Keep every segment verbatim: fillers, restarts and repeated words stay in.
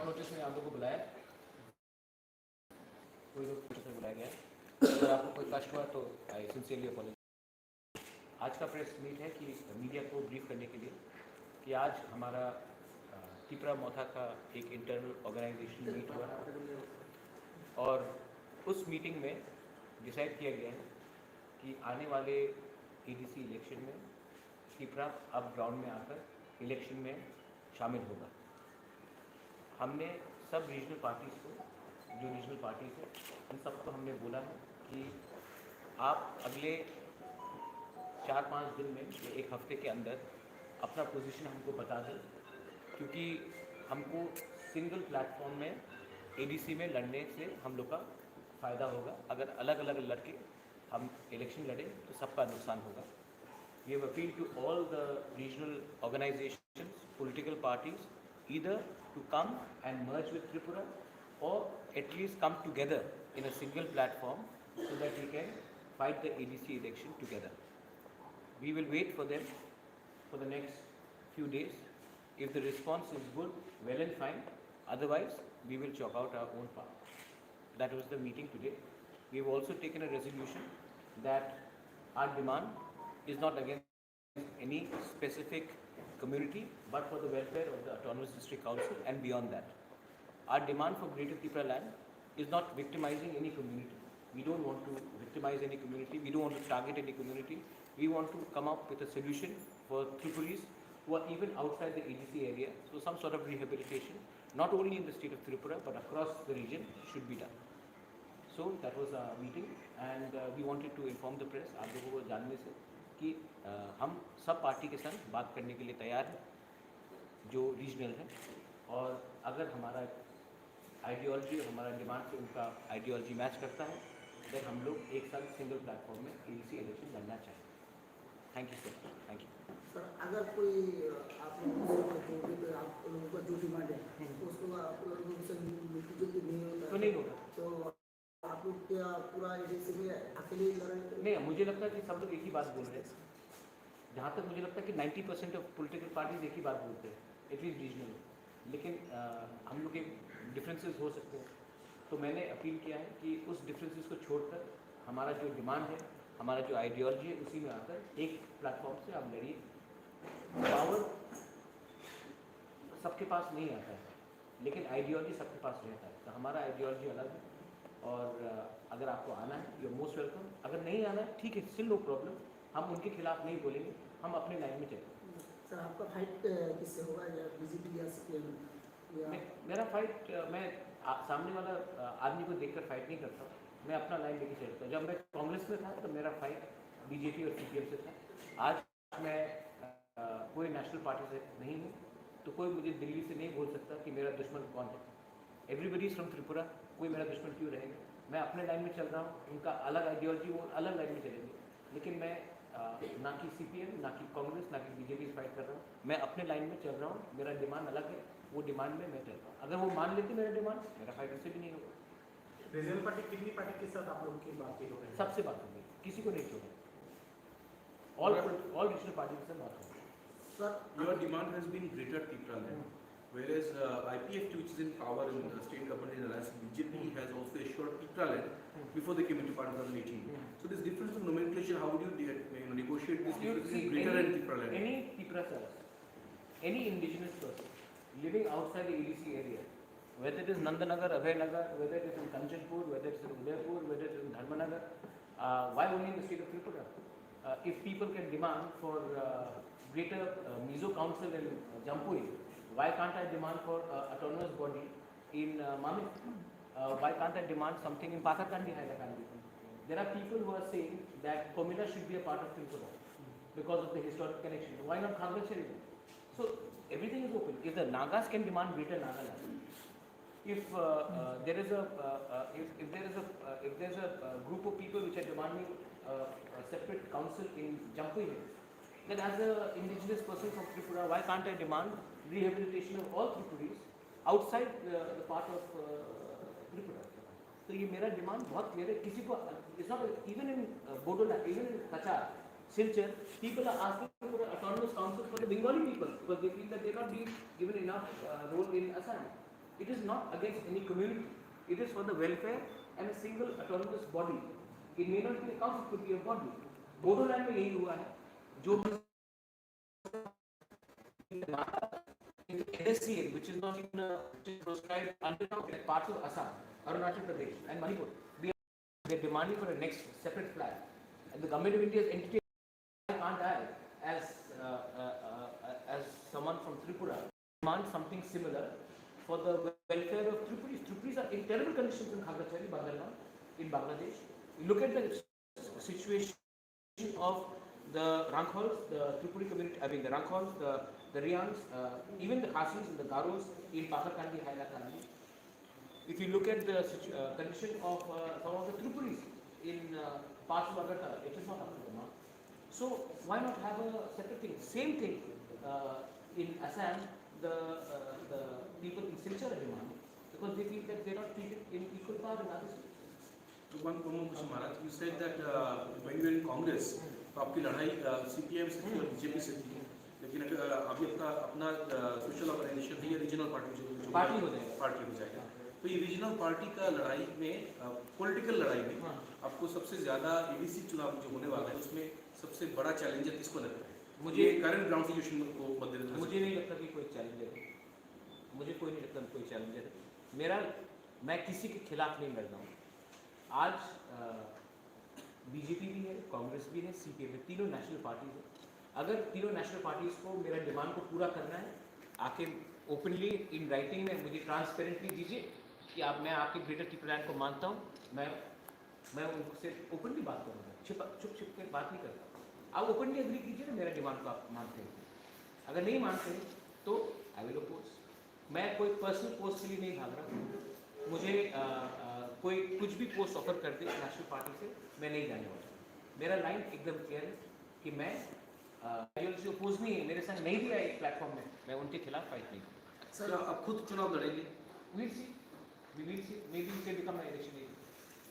नोटिस में आप लोग को बुलाया, कोई लोग नोटिस में बुलाया गया है। अगर आपको कोई कष्ट हुआ तो आई सिंसियरली अपॉलोजाइज। आज का प्रेस मीट है कि मीडिया को ब्रीफ करने के लिए कि आज हमारा, अ, तिपरा मोथा का एक इंटरनल ऑर्गेनाइजेशन मीट हुआ और उस मीटिंग में डिसाइड किया गया है कि आने वाले एडीसी इलेक्शन में तिपरा अब ग्राउंड में आकर इलेक्शन में शामिल होगा। हमने सब रीजनल पार्टीज को, जो रीजनल पार्टीज है, उन सबको हमने बोला है कि आप अगले चार पाँच दिन में या एक हफ्ते के अंदर अपना पोजीशन हमको बता दें, क्योंकि हमको सिंगल प्लेटफॉर्म में एडीसी में लड़ने से हम लोग का फ़ायदा होगा। अगर अलग-अलग लड़के हम इलेक्शन लड़ें तो सबका नुकसान होगा। We have appealed to all the regional organizations, political parties, either to come and merge with Tripura or at least come together in a single platform so that we can fight the A D C election together. We will wait for them for the next few days. If the response is good, well and fine. Otherwise, we will chalk out our own path. That was the meeting today. We've also taken a resolution that our demand is not against any specific community, but for the welfare of the Autonomous District Council and beyond that. Our demand for Greater Tipraland is not victimizing any community. We don't want to victimize any community. We don't want to target any community. We want to come up with a solution for Tripuris who are even outside the A D C area. So some sort of rehabilitation, not only in the state of Tripura, but across the region should be done. So that was our meeting and, uh, we wanted to inform the press, आप लोगों को जानने से कि, uh, हम सब पार्टी के साथ बात करने के लिए तैयार हैं जो रीजनल है, और अगर हमारा आइडियोलॉजी और हमारा डिमांड से उनका आइडियोलॉजी मैच करता है, देन हम लोग एक साथ सिंगल प्लेटफॉर्म में एडीसी इलेक्शन लड़ना चाहेंगे। Thank you, sir. Thank you. Sir, अगर कोई, अ, आप लोगों से जो भी, आप लोगों का जो डिमांड है, हम्म। उसको आप लोगों से मिलती जुलती नहीं होता तो है, नहीं होगा। तो आप लोग क्या पूरा एडीसी में अकेले ही लड़ रहे थे? नहीं, मुझे लगता है कि सब लोग एक ही बात बोल रहे हैं। जहाँ तक मुझे लगता है कि ninety percent of political parties एक ही बात बोलते हैं, एटलीस्ट रीजनल। लेकिन, अ, हम लोग के डिफरेंसेस हो सकते हैं। तो मैंने अपील किया है कि उस डिफरेंसेस को छोड़कर हमारा जो डिमांड है, हमारा जो आइडियोलॉजी है, उसी में आकर एक प्लेटफॉर्म से आप लड़िए। पावर सबके पास नहीं आता है, लेकिन आइडियोलॉजी सबके पास रहता है। तो हमारा आइडियोलॉजी अलग है और, अ, अगर आपको आना है, you are most welcome. अगर नहीं आना है, ठीक है, still no problem, हम उनके खिलाफ नहीं बोलेंगे, हम अपने लाइन में चलेंगे। सर, आपका फाइट, अ, किससे होगा, या बीजेपी या सीपीएम या? मे-, मेरा फाइट, अ, मैं आ-, सामने वाला, अ, आदमी को देखकर फाइट नहीं करता हूँ, मैं अपना लाइन लेके चलता हूँ। जब मैं कांग्रेस में था तो मेरा फाइट बीजेपी और सीपीएम से था। आज मैं, अ, कोई नेशनल पार्टी से नहीं हूँ, तो कोई मुझे दिल्ली से नहीं बोल सकता कि मेरा दुश्मन कौन है। Everybody is from Tripura, कोई मेरा दुश्मन क्यों रहेगा? मैं अपने लाइन में चल रहा हूँ, उनका अलग आइडियोलॉजी, वो अलग लाइन में चलेंगे। लेकिन मैं, अ, ना कि सीपीएम, ना कि कांग्रेस, ना कि बीजेपी से फाइट कर रहा हूँ। मैं अपने लाइन में चल रहा हूँ, मेरा डिमांड अलग है, वो डिमांड में मैं चल रहा हूँ। अगर वो मान लेते मेरा डिमांड, मेरा फाइट उससे भी नहीं होगा। रीजनल पार्टी, कितनी पार्टी के साथ आप लोग की बातचीत हो रही है? सबसे बात हो गई, किसी को नहीं छोड़ा। ऑल, ऑल रीजनल पार्टी के साथ बात हो गई। Sir, your demand has been Greater Tipraland, whereas, uh, I P F T, which is in power in the state government in alliance with B J P, has also assured Tipraland before they came into power in twenty eighteen. So this difference of nomenclature, how would you de-, you know, negotiate this difference between Greater and Tipraland? Any Tipra, sir, any indigenous person living outside the A D C area, whether it is Nandanagar, Abhaynagar, whether it is in Kanchanpur, whether it is in Udaipur, whether it is in Dharmanagar, uh, why only in the state of Tripura? Uh, if people can demand for, uh, greater, uh, Mizo Council in, uh, Jampui, why can't I demand for, uh, autonomous body in, uh, Mamit? Uh, why can't I demand something in Patharkandi, Hailakandi? There are people who are saying that Komila should be a part of Tripura because of the historic connection. Why not Khagrachari? So everything is open. If the Nagas can demand Greater Nagaland, if, uh, uh, there is a, uh, uh, if, if there is a, uh, if there is a, uh, group of people which are demanding, uh, a separate council in Jampui Hills, then as an indigenous person from Tripura, why can't I demand rehabilitation of all Tripuris outside, uh, the part of, uh, Tripura? तो ये मेरा डिमांड बहुत क्लियर है। किसी को, it's not even in, uh, Bodoland, even in Cachar, Silchar, people are asking for an autonomous council for the Bengali people because they feel that they are not being given enough, uh, role in Assam. It is not against any community. It is for the welfare and a single autonomous body. It may not be a council, it could be a body. Bodoland में यही हुआ है. जो N S C N, which is not even, uh, which is proscribed until now as parts of Assam, Arunachal Pradesh and Manipur. We are, they're demanding for a next separate flag. And the government of India is entertaining. I can't, I, as, uh, uh, uh, as someone from Tripura, demand something similar for the welfare of Tripuris. Tripuris are in terrible conditions in Khagrachari, Bandarban, in Bangladesh. You look at the situation of the Rangkhols, the Tripuri community, I mean the Rangkhols, the, the Riangs, uh, even the Khasis and the Garos in Patharkandi, Hailakandi. If you look at the situ-, uh, condition of, uh, some of the Tripuris in, uh, parts of Agartala, it is not up to the mark. So why not have a separate thing? Same thing, uh, in Assam, the, uh, the people in Silchar are demanding because they feel that they are not treated in equal power in other states. One, one more question, Maharaj. You said that, uh, when you were in Congress, तो आपकी लड़ाई, uh, C P I M से थी और B J P से थी, लेकिन अगर, uh, अभी आपका अपना, uh, social organization है या regional party जो, जो पार्टी हो जाएगा। पार्टी हो जाएगा। तो ये regional party का लड़ाई में, uh, political लड़ाई में हाँ। आपको सबसे ज्यादा A D C चुनाव जो होने वाला है, उसमें सबसे बड़ा challenger किसको लगता है? मुझे ये current ground situation को मद्देनजर मुझे नहीं लगता कि कोई challenger है। मुझे कोई नहीं लगता कोई challenger है। मेरा, मैं किसी के खिलाफ नहीं लड़ रहा हूँ। आज, अ, B J P भी है, कांग्रेस भी है, C P I M है, तीनों national parties है। अगर तीनों national parties को मेरा demand को पूरा करना है, आके openly in writing में मुझे transparently दीजिए कि आप, मैं आपके Greater Tipraland को मानता हूँ, मैं, मैं उनसे openly बात करूँगा, छिपा, छुप छिप कर बात नहीं करता। आप openly agree कीजिए ना मेरा demand को आप मानते हैं। अगर नहीं मानते हैं तो I will oppose। मैं कोई personal post के लिए नहीं भाग रहा। मुझे, अ, अ, कोई कुछ भी post offer कर दे national party से, मैं नहीं जाने वाला। मेरा line एकदम clear है कि मैं, अ, ideology oppose नहीं है, मेरे संग नहीं भी आए एक platform में, मैं उनके खिलाफ fight नहीं करूँगा। सर, आप खुद चुनाव लड़ेंगे? We'll see, we will see, maybe it will become my election area।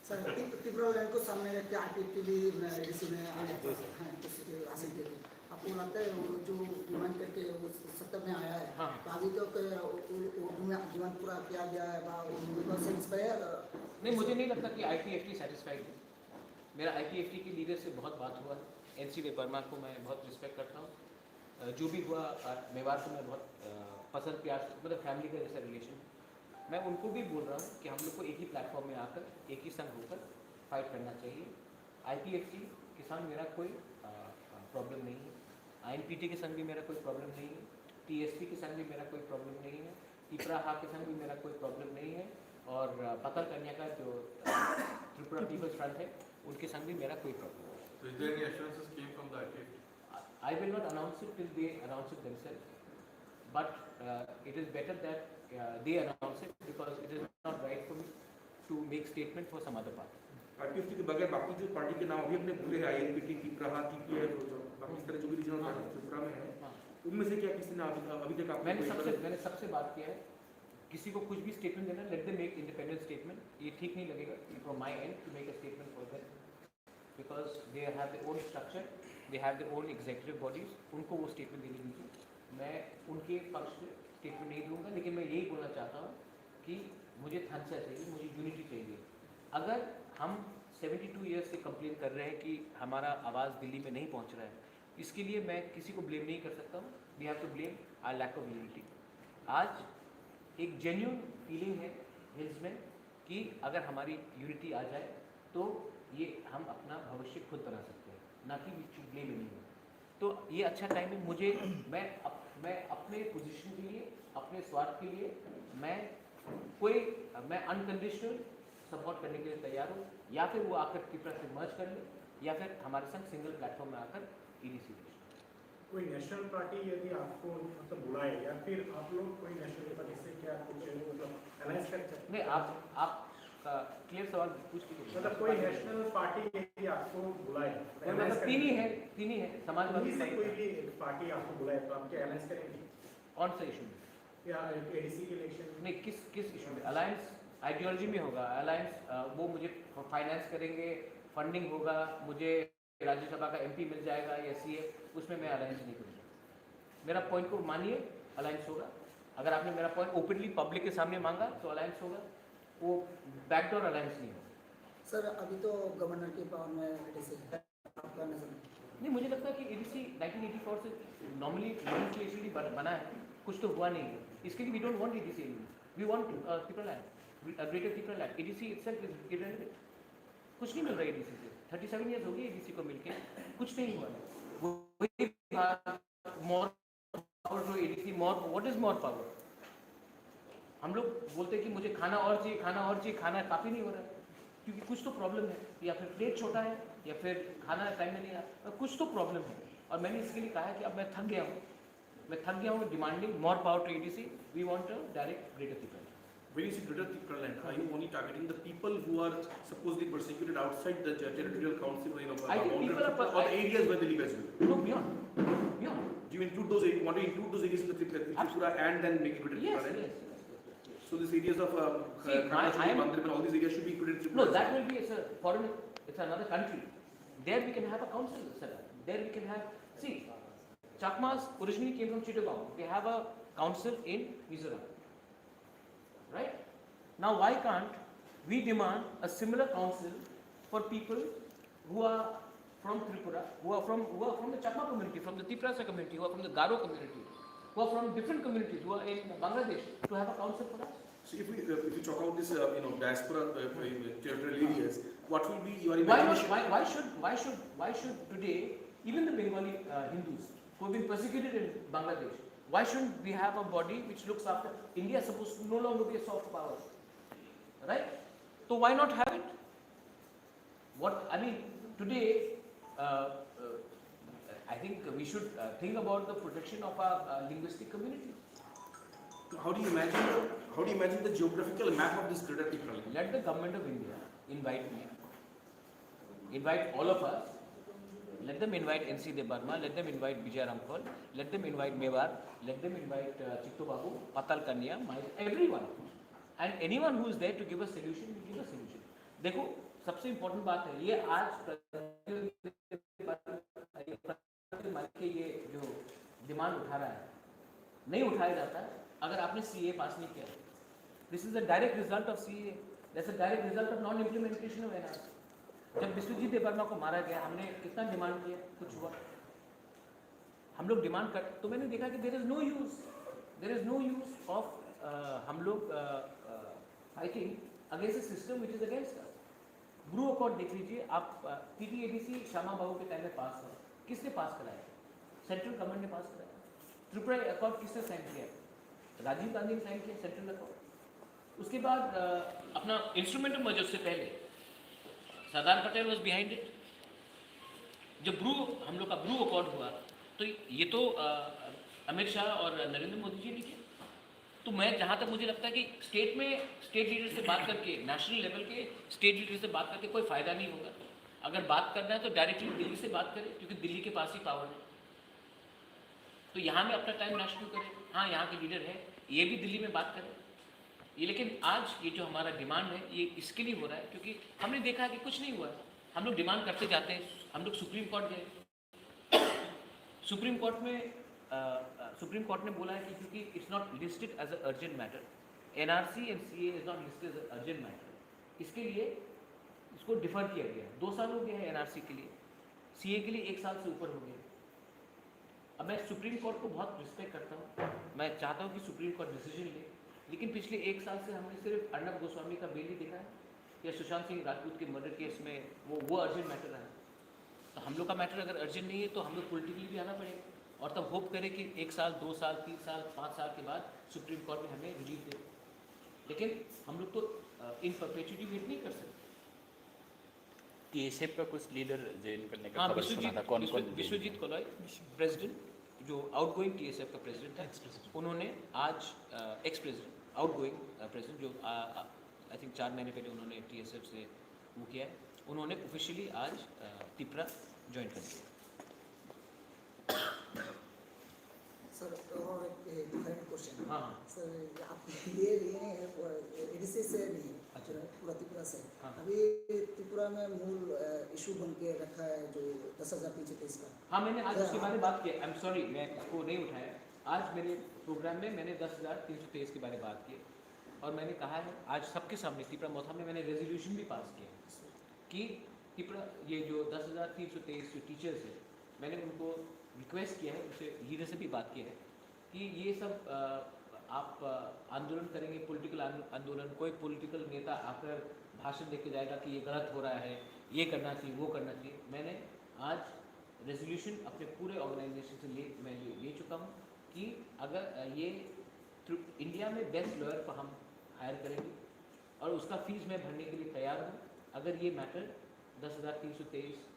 Sir, त्रि-, त्रिपुरालैंड को सामने रख के आईपीएफटी भी, अ, एडीसी में आने का, हाँ, कुछ आसिफ देव। आपको लगता है वो जो डिमांड करके वो सत्ता में आया है, हाँ। तो अभी तक वो, वो, वो डिमांड पूरा किया गया है, बा-, वो उम्मीदवार सेटिस्फाई है? नहीं, मुझे नहीं लगता कि आईपीएफटी सेटिस्फाइड है। मेरा आईपीएफटी के लीडर से बहुत बात हुआ है। एनसी देव वर्मा को मैं बहुत रिस्पेक्ट करता हूँ। अ, जो भी हुआ, अ, मेवाड़ को मैं बहुत, अ, पसंद, प्यार से, मतलब फैमिली का जैसा रिलेशन। मैं उनको भी बोल रहा हूँ कि हम लोग को एक ही प्लेटफॉर्म में आकर, एक ही संग होकर फाइट करना चाहिए। आईपीएफटी के संग मेरा कोई, अ, अ, प्रॉब्लम नहीं है। आईएनपीटी के संग भी मेरा कोई प्रॉब्लम नहीं है। टीएसपी के संग भी मेरा कोई प्रॉब्लम नहीं है। तिपरा हा के संग भी मेरा कोई प्रॉब्लम नहीं है। और, अ, पत्थर कन्या का जो, अ, त्रिपुरा पीपल्स फ्रंट है, उनके संग भी मेरा कोई प्रॉब्लम नहीं है। So is there any assurances came from the I P F T? I will not announce it till they announce it themselves. But, uh, it is better that, uh, they announce it because it is not right for me to make statement for some other party. IPFT के बगैर बाकी जो पार्टी के नाम अभी आपने बोले हैं, आईएनपीटी, तिपरा हा, टीपीएफ, और जो बाकी सारे जो भी रीजनल हाँ। पार्टी त्रिपुरा में है, हाँ। उनमें से क्या किसी ने अभी, अभी तक आपको मैंने कोई सबसे, पता मैंने सबसे बात किया है, किसी को कुछ भी स्टेटमेंट देना, let them make independent statement। ये ठीक नहीं लगेगा from my end to make a statement for them। Because they have their own structure, they have their own executive bodies, उनको वो स्टेटमेंट देने दीजिए। मैं उनके पक्ष में स्टेटमेंट नहीं दूंगा, लेकिन मैं यही बोलना चाहता हूँ कि मुझे थानसा चाहिए, मुझे यूनिटी चाहिए। अगर हम सेवेंटी टू ईयर्स से कंप्लेन कर रहे हैं कि हमारा आवाज़ दिल्ली में नहीं पहुँच रहा है, इसके लिए मैं किसी को ब्लेम नहीं कर सकता हूँ। We have to blame our lack of unity। आज एक जेन्युइन फीलिंग है हिल्स में कि अगर हमारी यूनिटी आ जाए तो ये हम अपना भविष्य खुद बना सकते हैं, ना कि we should blame anyone। तो ये अच्छा टाइम है। मुझे, मैं अप-, मैं अपने पोजीशन के लिए, अपने स्वार्थ के लिए मैं कोई, मैं अनकंडीशनल सपोर्ट करने के लिए तैयार हूँ, या फिर वो आकर त्रिपुरा से मर्ज कर ले, या फिर हमारे संग सिंगल प्लेटफॉर्म में आकर ईडीसी। कोई नेशनल पार्टी यदि आपको, मतलब, बुलाए या फिर आप लोग कोई नेशनल पार्टी से क्या कुछ, मतलब, अलायंस कर सकते हैं? नहीं, आप, आप, अ, क्लियर सवाल पूछ के बोलिए। मतलब, कोई नेशनल पार्टी यदि आपको बुलाए, कोई, मतलब, अलायंस तीन ही करने है, तीन ही है, समाजवादी उन्हीं से पार्टी कोई है। भी एक पार्टी आपको बुलाए तो आप क्या अलायंस करेंगे? कौन सा इशू में? या एडीसी के इलेक्शन में? नहीं, किस, किस इशू में? अलायंस आइडियोलॉजी में होगा। अलायंस, अ, वो मुझे फाइनेंस करेंगे, फंडिंग होगा, मुझे राज्यसभा का एमपी मिल जाएगा या सीए, उसमें मैं अलायंस नहीं करूँगा। मेरा पॉइंट को मानिए, अलायंस होगा। अगर आपने मेरा पॉइंट ओपनली पब्लिक के सामने मांगा तो अलायंस होगा, वो बैकडोर अलायंस नहीं होगा। सर, अभी तो गवर्नर के पावर में एडीसी है, आपका नजर में? नहीं, मुझे लगता है कि एडीसी नाइनटीन एटी फ़ोर से नॉर्मली लेजिस्लेचरली बन-, बना है, कुछ तो हुआ नहीं है। इसके लिए we don't want ADC, we want Tipra land, greater Tipra land. ADC itself is irrelevant. कुछ नहीं मिल रहा है एडीसी से। थर्टी सेवन ईयर्स हो गए एडीसी को मिलके, कुछ नहीं हुआ है। वही बात, more power to ADC, more, what is more power? हम लोग बोलते हैं कि मुझे खाना और चाहिए, खाना और चाहिए, खाना काफ़ी नहीं हो रहा है, क्योंकि कुछ तो प्रॉब्लम है, या फिर प्लेट छोटा है, या फिर खाना टाइम में नहीं आ रहा, कुछ तो प्रॉब्लम है। और मैंने इसके लिए कहा है कि अब मैं थक गया हूँ, मैं थक गया हूँ demanding more power to ADC, we want a direct greater Tipraland. When you say Greater Tipraland, are you only targeting the people who are supposedly persecuted outside the territorial council, you know, I think boundary people are, or the areas where they live as well? No, beyond, beyond. Do you include those, want to include those areas in the Tripura, Tripura and then make it Greater Tipraland? Yes, yes, yes, yes, yes. So these areas of, um, see, uh, Khatla, I am Bandarban, all these areas should be included in Tripura as well. No, that will be, it's a foreign, it's another country. There we can have a council set up. There we can have, see, Chakmas originally came from Chittagong. They have a council in Mizoram. Right? Now, why can't we demand a similar council for people who are from Tripura, who are from, who are from the Chakma community, from the Tiprasa community, who are from the Garo community, who are from different communities, who are in Bangladesh, to have a council for us? So if we, uh, if we talk about this, uh, you know, diaspora, uh, uh, territorial areas, what will be your imagination? Why not? Why, why should, why should, why should today even the Bengali, uh, Hindus who have been persecuted in Bangladesh, why shouldn't we have a body which looks after? India is supposed to no longer be a soft power, right? So why not have it? What, I mean, today, uh, uh, I think we should, uh, think about the protection of our, uh, linguistic community. How do you imagine the, how do you imagine the geographical map of this Greater Tipraland? Let the government of India invite me, invite all of us. Let them invite N C Debbarma, let them invite Bijay Ramphal, let them invite Mewar, let them invite, uh, Chitto Babu, Patal Kanya, my, everyone. And anyone who is there to give a solution, will give a solution. देखो, सबसे इंपॉर्टेंट बात है, ये आज प्रधानमंत्री के ये जो डिमांड उठा रहा है, नहीं उठाया जाता अगर आपने सीए पास नहीं किया। This is a direct result of C A A. That's a direct result of non implementation of N R C. जब विश्वजीत देबबर्मा को मारा गया, हमने कितना डिमांड किया, कुछ हुआ? हम लोग डिमांड कर, तो मैंने देखा कि there is no use, there is no use of, uh, हम लोग, uh, uh, fighting against a system which is against us. Bru accord देख लीजिए आप, टीटीएडीसी श्यामा बाबू के टाइम में पास हुआ, किसने पास कराया? सेंट्रल गवर्नमेंट ने पास कराया। त्रिपुरा अकॉर्ड किसने साइन किया? राजीव गांधी ने साइन किया सेंट्रल अकॉर्ड। उसके बाद, अ, अपना इंस्ट्रूमेंट मर्जर से पहले सरदार पटेल वाज बिहाइंड इट। जो ब्रू, हम लोग का ब्रू अकॉर्ड हुआ, तो ये तो, अ, अमित शाह और नरेंद्र मोदी जी ने किया। तो मैं, जहाँ तक मुझे लगता है कि स्टेट में, स्टेट लीडर से बात करके, नेशनल लेवल के स्टेट लीडर से बात करके कोई फ़ायदा नहीं होगा। अगर बात करना है तो डायरेक्टली दिल्ली से बात करें, क्योंकि दिल्ली के पास ही पावर है। तो यहाँ में अपना टाइम वेस्ट क्यों करें? हाँ, यहाँ के लीडर है, ये भी दिल्ली में बात करें। ये, लेकिन आज ये जो हमारा डिमांड है, ये इसके लिए हो रहा है क्योंकि हमने देखा है कि कुछ नहीं हुआ है। हम लोग डिमांड करते जाते हैं, हम लोग सुप्रीम कोर्ट गए, सुप्रीम कोर्ट में, अ, अ, सुप्रीम कोर्ट ने बोला है कि क्योंकि it's not listed as a urgent matter, N R C and C A A is not listed as a urgent matter, इसके लिए इसको डिफर किया गया। दो साल हो गया है एनआरसी के लिए, सीए के लिए एक साल से ऊपर हो गया। अब मैं सुप्रीम कोर्ट को बहुत रिस्पेक्ट करता हूँ, मैं चाहता हूँ कि सुप्रीम कोर्ट डिसीजन ले, लेकिन पिछले एक साल से हमने सिर्फ अर्नब गोस्वामी का बेल ही देखा है या सुशांत सिंह राजपूत के मर्डर केस में वो, वो अर्जेंट मैटर है। तो हम लोग का मैटर अगर अर्जेंट नहीं है तो हम लोग पॉलिटिकली भी आना पड़ेगा और तब होप करें कि एक साल, दो साल, तीन साल, पाँच साल के बाद सुप्रीम कोर्ट में हमें रिलीफ दे। लेकिन हम लोग तो, अ, इन परपेचुइटी वेट नहीं कर सकते। टीएसएफ का कुछ लीडर ज्वाइन करने का हाँ, खबर सुना विश्वजीत, था, कौन विश्व-, कौन विश्वजीत कलॉय, प्रेसिडेंट, जो आउटगोइंग टीएसएफ का प्रेसिडेंट है, एक्स प्रेसिडेंट। उन्होंने आज, अ, एक्स प्रेसिडेंट, आउटगोइंग, अ, प्रेसिडेंट, जो, अ, अ, आई थिंक चार महीने पहले उन्होंने टीएसएफ से वो किया है, उन्होंने ऑफिशियली आज, अ, तिपरा ज्वाइन कर लिया। सर, और एक, एक फाइनल क्वेश्चन। हाँ, हाँ। सर, आप ये, ये एडीसी से नहीं है, अच्छा। पूरा त्रिपुरा से। हाँ। अभी त्रिपुरा में मूल, अ, इशू बन के रखा है जो दस हज़ार तीन सौ तेईस का। हाँ, मैंने आज क्या? उसके बारे में बात की। आई एम सॉरी, मैं इसको नहीं उठाया। आज मेरे प्रोग्राम में मैंने दस हज़ार तीन सौ तेईस के बारे में बात की और मैंने कहा है आज सबके सामने तिपरा मोथा में मैंने रेजोल्यूशन भी पास किया कि तिपरा, ये जो दस हज़ार तीन सौ तेईस जो टीचर्स हैं, मैंने उनको रिक्वेस्ट किया है, उनसे लीडर से भी बात किया है कि ये सब अ, आप अ, आंदोलन करेंगे, पॉलिटिकल आंदोलन, कोई पॉलिटिकल नेता आकर भाषण देके जाएगा कि ये गलत हो रहा है, ये करना चाहिए, वो करना चाहिए। मैंने आज रेजोल्यूशन अपने पूरे ऑर्गेनाइजेशन से ले मैं ये ले चुका हूँ कि अगर अ, ये इंडिया में बेस्ट लॉयर को हम हायर करेंगे और उसका फीस मैं भरने के लिए तैयार हूँ। अगर ये मैटर दस हज़ार तीन सौ तेईस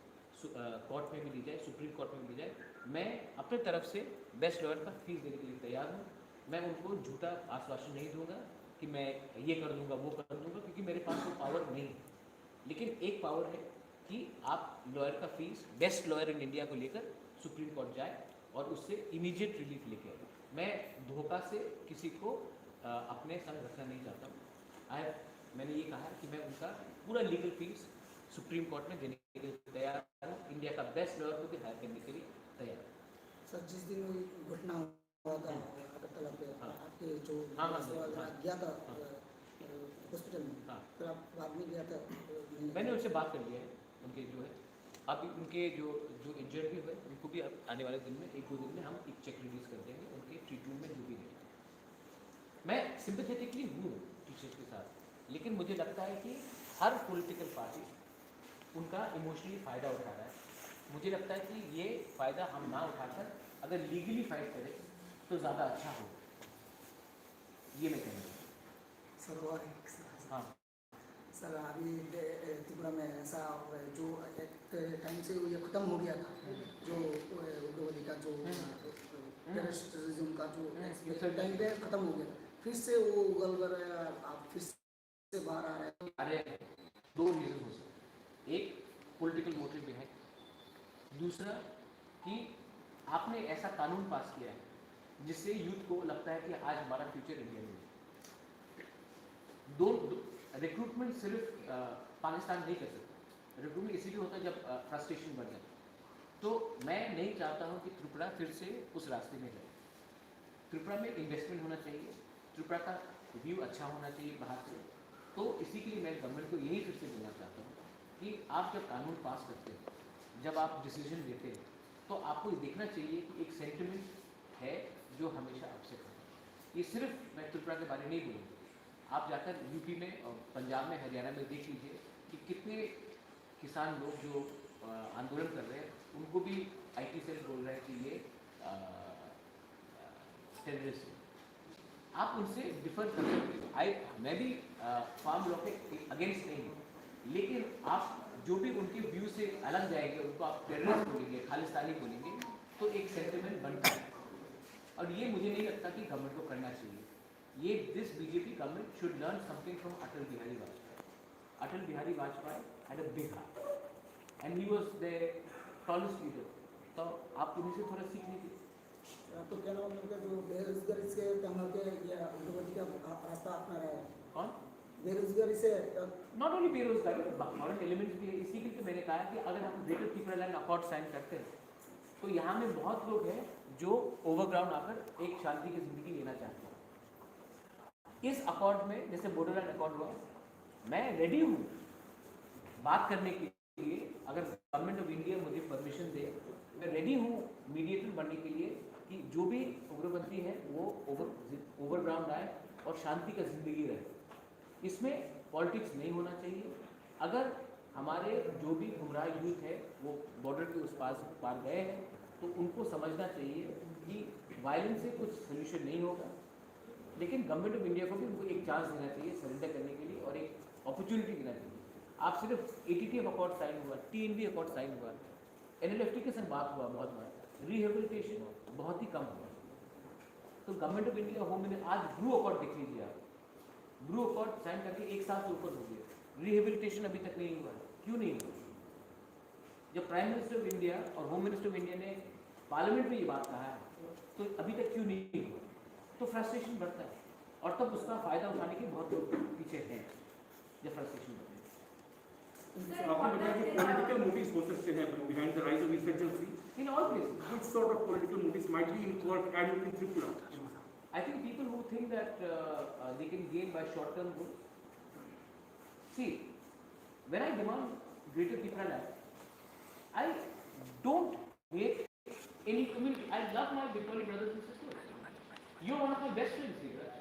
कोर्ट में भी ली जाए, सुप्रीम कोर्ट में भी ली जाए, मैं अपने तरफ से बेस्ट लॉयर का फीस देने के लिए तैयार हूँ। मैं उनको झूठा आश्वासन नहीं दूंगा कि मैं ये कर दूंगा, वो कर दूंगा, क्योंकि मेरे पास वो पावर नहीं है। लेकिन एक पावर है कि आप लॉयर का fees, best lawyer in India को लेकर सुप्रीम कोर्ट जाए और उससे इमीडिएट रिलीफ लेके आए। मैं धोखा से किसी को अ, अपने संग रखना नहीं चाहता हूँ। आई मैंने ये कहा है कि मैं उनका पूरा लीगल फीस सुप्रीम कोर्ट में देने के लिए तैयार हूँ, इंडिया का बेस्ट लॉयर को भी हायर करने के लिए तैयार हूँ। सर, जिस दिन वो घटना हुआ था अगरतला पे, हाँ। आपके जो हाँ, हाँ, पुलिस हाँ, वाले हाँ। गया था हाँ। हॉस्पिटल में, हाँ। फिर आप बाद में गया था, मिलने मैंने के उनसे बात कर लिया है, उनके जो है, अभी उनके जो जो इंजर्ड भी हुए उनको भी अब आने वाले दिन में, एक दो दिन में हम एक चेक रिलीज कर देंगे उनके ट्रीटमेंट में जो भी नहीं। मैं सिंपैथेटिकली हूँ टीचर्स के साथ, लेकिन मुझे लगता है कि हर पॉलिटिकल पार्टी उनका इमोशनली फ़ायदा उठा रहा है। मुझे लगता है कि ये फ़ायदा हम ना उठाकर अगर लीगली फाइट करें तो ज़्यादा अच्छा होगा। ये मैं कहना चाहता हूँ। सर, और एक सर, हाँ। सर, अभी दे- ए, त्रिपुरा में ऐसा जो एक टाइम से ये खत्म हो गया था, जो ए, उग्रवादी का जो हम्म। टेररिज्म का जो हम्म, एक insurgency। टाइम पे खत्म हो गया था, फिर से वो गलबल आप फिर से बाहर आ रहे हैं। अरे, दो रीजन हो सकते हैं। एक, पॉलिटिकल मोटिव भी है। दूसरा कि आपने ऐसा कानून पास किया है जिससे यूथ को लगता है कि आज हमारा फ्यूचर इंडिया में है। दो, दो रिक्रूटमेंट सिर्फ अ, पाकिस्तान नहीं कर सकता। रिक्रूटमेंट इसीलिए होता है जब फ्रस्ट्रेशन बढ़ जाता है। तो मैं नहीं चाहता हूँ कि त्रिपुरा फिर से उस रास्ते में जाए। त्रिपुरा में इन्वेस्टमेंट होना चाहिए, त्रिपुरा का व्यू अच्छा होना चाहिए बाहर से। तो इसी के लिए मैं गवर्नमेंट को यही फिर से बोलना चाहता हूँ कि आप जब कानून पास करते हैं, जब आप डिसीजन लेते हैं, तो आपको ये देखना चाहिए कि एक सेंटिमेंट है जो हमेशा अपसेट होता है। ये सिर्फ मैं त्रिपुरा के बारे में नहीं बोलूँगा, आप जाकर यूपी में और पंजाब में, हरियाणा में देख लीजिए कि कितने किसान लोग जो अ, आंदोलन कर रहे हैं, उनको भी आईटी सेल बोल रहे हैं कि ये टेररिस्ट है। आप उनसे डिफर कर सकते हो। आई मैं भी फार्म लॉ के अगेंस्ट नहीं हूँ, लेकिन आप जो भी उनके व्यू से अलग जाएंगे, उनको आप टेररिस्ट बोलेंगे, खालिस्तानी बोलेंगे, तो एक सेंटिमेंट बनता है। और ये मुझे नहीं लगता कि गवर्नमेंट को करना चाहिए। ये this B J P government should learn something from Atal Bihari Vajpayee. Atal Bihari Vajpayee had a big heart and he was the tallest leader. तो आप उन्हीं से थोड़ा सीख लीजिए। तो कहना मतलब कि जो बेरोजगारी से तंग होकर ये उग्रवादी का रास्ता अपना रहे हैं। कौन? बेरोजगारी से नॉट ओनली बेरोजगारी, फॉरेन एलिमेंट्स भी है। इसी के लिए मैंने कहा कि अगर हम ग्रेटर तिपरालैंड अकॉर्ड साइन करते हैं तो यहाँ में बहुत लोग हैं जो ओवरग्राउंड आकर एक शांति की जिंदगी लेना चाहते हैं। इस अकॉर्ड में जैसे बोडोलैंड अकॉर्ड हुआ, मैं रेडी हूँ बात करने के लिए। अगर गवर्नमेंट ऑफ इंडिया मुझे परमिशन दे, मैं रेडी हूँ मीडिएटर बनने के लिए कि जो भी उग्रपंथी है वो ओवर ओवरग्राउंड आए और शांति का जिंदगी रहे। इसमें पॉलिटिक्स नहीं होना चाहिए। अगर हमारे जो भी गुमराह यूथ है वो बॉर्डर के उस पास पार गए हैं तो उनको समझना चाहिए कि वायलेंस से कुछ सोल्यूशन नहीं होगा। लेकिन गवर्नमेंट ऑफ इंडिया को भी उनको एक चांस देना चाहिए सरेंडर करने के लिए और एक अपॉर्चुनिटी देना चाहिए। आप सिर्फ एटीटीएफ अकॉर्ड साइन हुआ, टीएनवी अकॉर्ड साइन हुआ, एनएलएफटी के संग बात हुआ बहुत बार, रिहेबिलिटेशन बहुत ही कम हुआ। तो government of India home minister आज ब्रू अकॉर्ड देख लीजिए आप, ब्रू अकॉर्ड साइन करके एक साल से ऊपर हो गया, रिहेबिलिटेशन अभी तक नहीं हुआ। क्यों नहीं हुआ? जब प्राइम मिनिस्टर ऑफ इंडिया और होम मिनिस्टर ऑफ इंडिया ने पार्लियामेंट में ये बात कहा है तो अभी तक क्यों नहीं हुआ? तो फ्रस्ट्रेशन बढ़ता है और तब उसका फायदा उठाने के बहुत लोग पीछे हैं जब फ्रस्ट्रेशन बढ़ता है। आपने बताया कि पॉलिटिकल मोटिव्स हो सकते हैं behind the rise of insurgency। In all places, which sort of political movies might be in court and in Tripura? I think people who think that uh, uh, they can gain by short-term goals. See, when I demand Greater Tipraland, I don't hate any community. I love my Bengali brothers and sisters. You're one of my best friends, Yuvraj.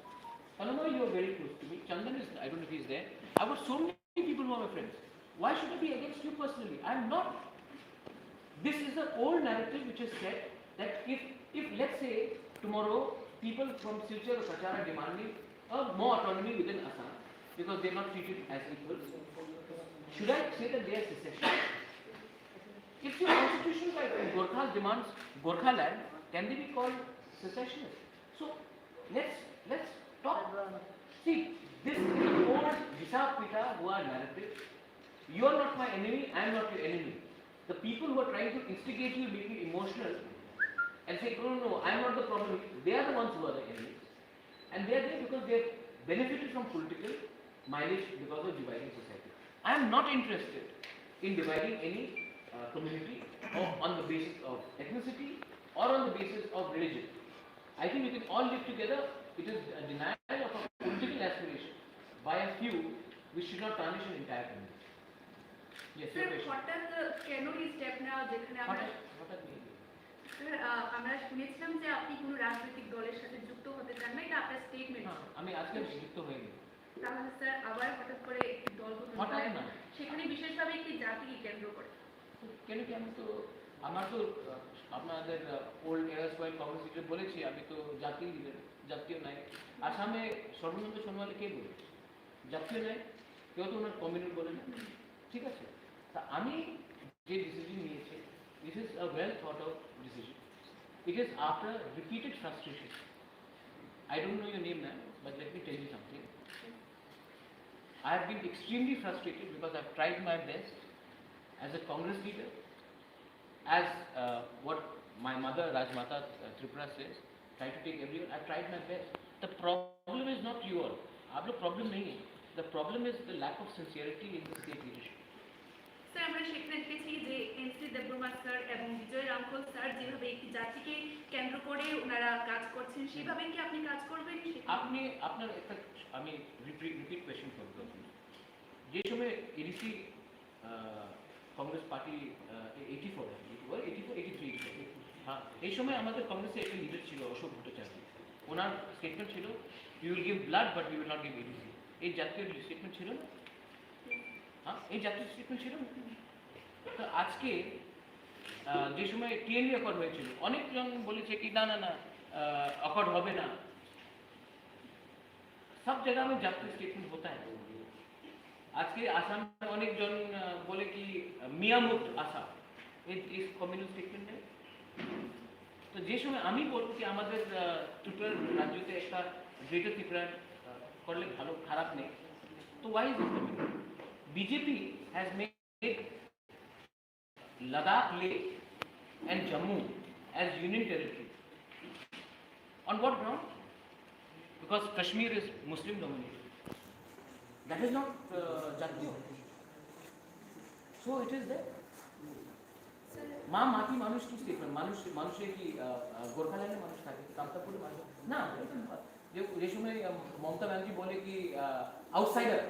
Tanmoy, you're very close to me. Chandan is, I don't know if he's there. I've got so many people who are my friends. Why should I be against you personally? I'm not. This is the old narrative which is said that if, if let's say tomorrow people from Silchar or Cachar are demanding a more autonomy within Assam because they're not treated as equals, should I say that they are secessionists? If your constitution like Gorkha demands Gorkha land, can they be called secessionists? So let's let's talk. See, this is the old Hisab Kitap who are narrative. You are not my enemy, I am not your enemy. The people who are trying to instigate you, make you emotional, and say, "No, no, no, I am not the problem," they are the ones who are the enemies. And they are there because they have benefited from political mileage because of dividing society. I am not interested in dividing any uh, community or on the basis of ethnicity or on the basis of religion. I think we can all live together. It is a denial of a political aspiration by a few which should not tarnish an entire community. Yes, your sir question. হঠাৎ কেন এই স্টেপ নেওয়া, যেখানে আমরা হঠাৎ হঠাৎ নিয়ে গেল। স্যার আহ, আমরা শুনেছিলাম যে আপনি কোনো রাজনৈতিক দলের সাথে যুক্ত হতে চান না, এটা আপনার স্টেটমেন্ট। হ্যাঁ, আমি আজকে যুক্ত হইনি। তাহলে স্যার আবার হঠাৎ করে একটি দল গঠন হঠাৎ করেন, না। সেখানে বিশেষভাবে একটি জাতিকে কেন্দ্র করে। তো কেন কি আমি তো আমার তো আহ, আপনাদের ওল্ড এরাস ওয়াইল কংগ্রেস লিডার বলেছি আমি তো জাতীয় লিডার, জাতীয় নায়ক। আসামে সর্বানন্দ সোনোয়াল কে বলে জাতীয় নায়ক? কেউ তো ওনার কমিউনাল বলে না, ঠিক আছে? তা আমি যে ডিসিশন নিয়েছি, this is a well thought out decision. It is after repeated frustration. I don't know your name, ma'am, but let me tell you something. I have been extremely frustrated because I've tried my best as a Congress leader, as uh, what my mother Rajmata uh, Tripura says, try to take everyone. I've tried my best. The problem is not you all. आप लोग प्रॉब्लम नहीं है। The problem is the lack of sincerity in the state leadership. Sir আমরা সেখানে দেখেছি যে এনসি দেববর্মা স্যার এবং বিজয় রাংখল স্যার যেভাবে একটি জাতিকে কেন্দ্র করে ওনারা কাজ করছেন, সেভাবে কি আপনি কাজ করবেন? সেখানে আপনি আপনার একটা আমি রিপিট কোয়েশ্চেন করবো। যে সময় ADC Congress party eighty four eighty four eighty three হ্যাঁ, এই সময় আমাদের কংগ্রেসের একটা লিডার ছিল অশোক ভট্টাচার্য। ওনার স্টেটমেন্ট ছিল, "We will give blood but we will not give ADC." এই জাতীয় স্টেটমেন্ট ছিল না? হ্যাঁ, এই জাতীয় স্টেটমেন্ট ছিল না? তো আজকে আহ, যে সময় টিএনভি অ্যাকর্ড হয়েছিল, অনেকজন বলেছে কি, "না, না, না, অ্যাকর্ড হবে না।" সব জায়গা में জাতীয় স্টেটমেন্ট হতা है। আজকে আসামে অনেকজন আহ, বলে কি, আহ, মিয়ামুক্ত আসাম, এই এই কমিউনাল স্টেটমেন্ট নেই। তো যে সময় আমি বলবো কি আমাদের আহ, ত্রিপুরা রাজ্যতে একটা গ্রেটার ত্রিপুরা আহ, করলে ভালো, খারাপ নেই, তো why is it coming? BJP has made Ladakh, Leh and Jammu as union territory. On what ground? Because Kashmir is Muslim dominated. That is not uh, Jatiyo. So it is there. মা মাটি মানুষ কি স্টেটমেন্ট? মানুষ মানুষের কি আহ, আহ, গোর্খাল্যান্ডে মানুষ থাকে, কামতাপুরে মানুষ না, এটা তো নয়। যে যে সময় আহ, মমতা ব্যানার্জি বলে কি আউটসাইডার,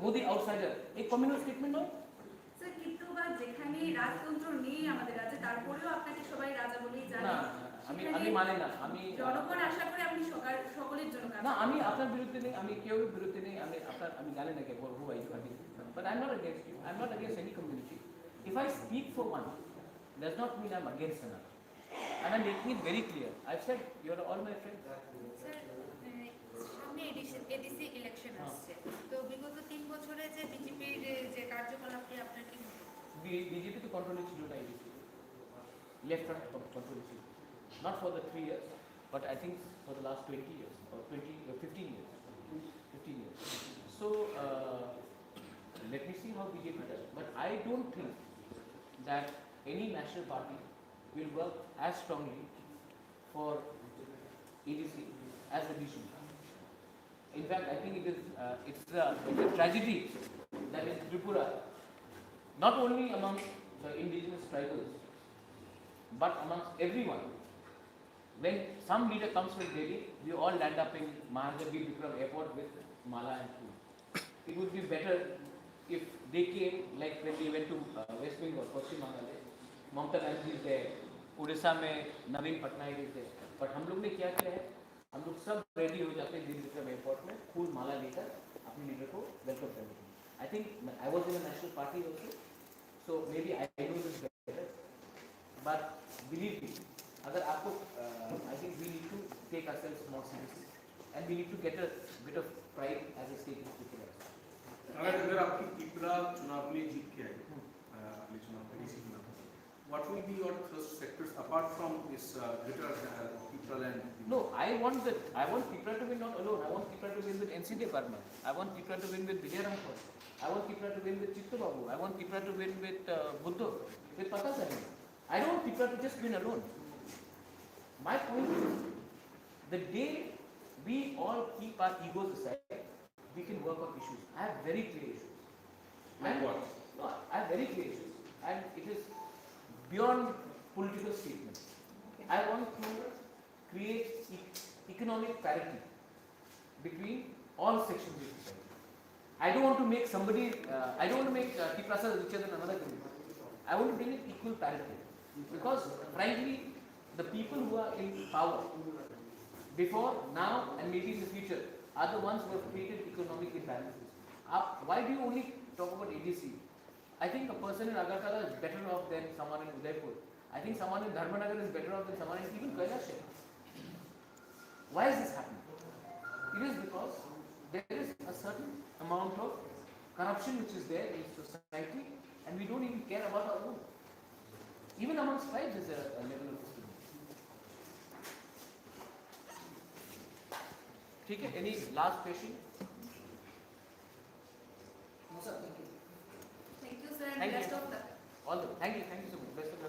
মোদি আউটসাইডার, এই কমিউনাল স্টেটমেন্ট নয়? স্যার কিন্তু বা যেখানে রাজতন্ত্র নেই আমাদের রাজ্যে, তারপরেও আপনাকে সবাই রাজা বলেই না জানে। আমি আমি মানে না আমি জনগণ আশা করে আপনি সকাল সকলের জন্য কাজ না করবেন। আমি আপনার বিরুদ্ধে নেই, আমি কেউ বিরুদ্ধে নেই, আমি আপনার আমি জানি না কে who are you, but I'm not against you, I'm not against any community. If I speak for one, does not mean I'm against another. And I'm making it very clear. I've said you are all my friends. Sir, এ, সামনে ADC ADC election আসছে, তো বিগত তিন বছরে যে বিজেপির যে কার্যকলাপকে আপনার কি মনে হয়? বিজেপি তো কন্ট্রোলে ছিল না এডিসি, লেফট ফ্রন্ট কন্ট্রোলে ছিল, not for the three years, but I think for the last twenty years or twenty, uh, fifteen years, fifteen years. So uh, let me see how B J P does, but I don't think that any national party will work as strongly for A D C as the B J P. In fact, I think it is uh, it's, a, it's a tragedy that in Tripura, not only among the indigenous tribals, But amongst everyone, when some leader comes from Delhi, we all land up in Maharajah Bir Bikram Airport with mala and food. It would be better if they came like when we went to uh, West Bengal, Paschim Bengal. Mamata Banerjee is there, Odisha mein Naveen Patnaik is there. But हम लोग ने क्या किया है? हम लोग सब रेडी हो जाते हैं दिल्ली के एयरपोर्ट में, फूल माला लेकर अपने लीडर को वेलकम करने के लिए। I think I was in a national party also, so maybe I know this better. But believe me, अगर आपको, uh, I think we need to take ourselves more seriously and we need to get a bit of pride as a state people also. अगर अगर आपकी पिपरा चुनाव में जीत के आई, अ, अगले चुनाव में डीसी चुनाव, what will be your thrust sectors apart from this uh, greater uh, Tipra land? No, I want the I want Tipra to win not alone. I want Tipra to win with N C Debbarma. I want Tipra to win with Vijay Rangkar. I want Tipra to win with Chitto Babu. I want Tipra to win with uh, Buddha, with Pata Sahib. I don't want Tipra to just win alone. My point is, the day we all keep our egos aside, we can work on issues. I have very clear issues. And what? No, I have very clear issues. And it is beyond political statements. I want to create e- economic parity between all sections of society. I don't want to make somebody, uh, I don't want to make uh, Tiprasa richer than another community. I want to bring it equal parity. Because frankly, the people who are in power before, now, and maybe in the future are the ones who have created economic imbalances. Uh, why do you only talk about A D C? I think a person in Agartala is better off than someone in Udaipur. I think someone in Dharmanagar is better off than someone in even Kailashan. Why is this happening? It is because there is a certain amount of corruption which is there in society, and we don't even care about our own. Even amongst tribes, there is a, a level of discrimination. ठीक है, any last question? No, sir, thank you. Thank you, sir, and best of luck. All the thank you, thank you so much. Best of